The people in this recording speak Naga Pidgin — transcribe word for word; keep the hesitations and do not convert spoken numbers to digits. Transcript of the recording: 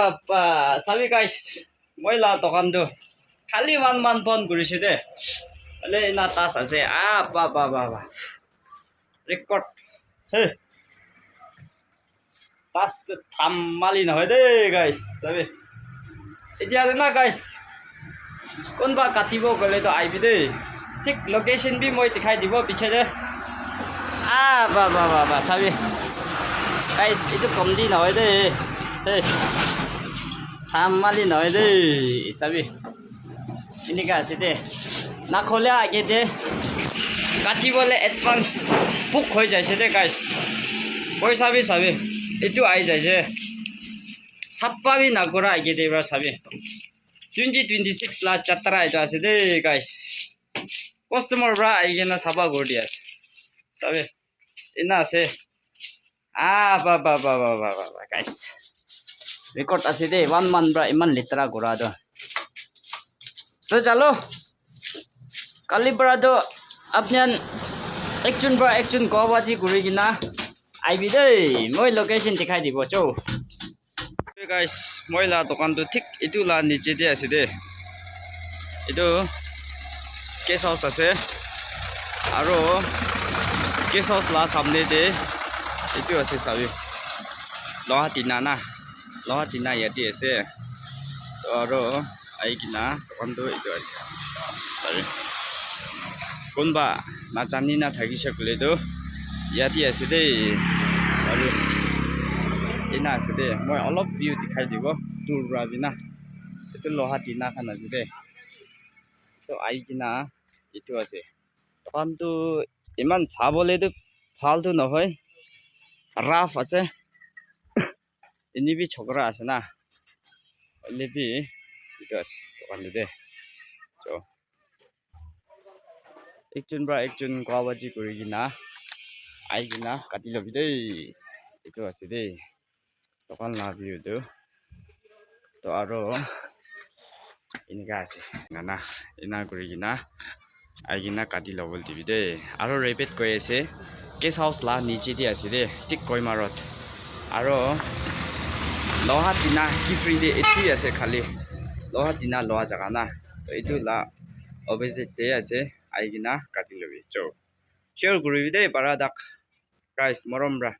Apa, sabi guys, moi la dukan tu khali one month bon kurise de. Ale ina tas ase. Ah, ba, ba, ba, ba. Record. Hey. Tas tu thamali nohoi de, guys. Sabi. Etia de na, guys. Kunba katibo koile to aibi de. Thik location bi moi dikhai dibo piche de. Ah, ba, ba, ba, ba, sabi. Guys, itu komdi nohoi de. Hey. Thamali nohoi de. Sabi. Enika ase de. Na khole age de. Kati bole advance book hoi jaise de, guys. Poisa bi sabi. Itu ai jaise. Sappa bi na kura age de pra sabi. Twenty twenty-six la chatra itu ase de, guys. Customer pra ahi kena sapa kuri dia ase. Sabi. Ina ase. Ah, ba, ba, ba, guys. Record ase de, one month pra iman letera kura do. To chalo. Kali pra do apnian ekjon pra ekjon kowabaji kuri kena aibi de. Moi location dikhai dibo cho. Hey guys, moi la dukan tu thik itu la niche te ase de. Itu guest house ase. Aro guest house la samne te itu ase sabi. Loha tina na. Loha tina yate ase. To aro ahi kena dukan tu itu ase. Sabi. Kunba najani na thakise koile tu yate ase de. Sabi. Ina ase de. Moi olop view dikhai dibo. Dur pra bi na. Itu loha tina khan ase de. To ahi kena itu ase. Dukan tu iman sabole tu bhal tu nohoi. Rough ase. Ini bi chokra ase na. Hoile bi itu ase dukan tu de. So, ekjon pra ekjon kowabaji kuri kena ahi kena kati lobi de. Itu ase de. Dukan la view tu. To aro enika ase. Nana, ena kuri kena ahi kena kati lobo dibi de. Aro repeat koi ase. Guest house la niche te ase de. Thik Kohima road. Aro loha tina ki free de etu ase khali. Loha tina loha jaga na. To itu la opposite te ase. Ahi kena kati lobi. Cho. Share kuribi de para dak. Guys, morom pra.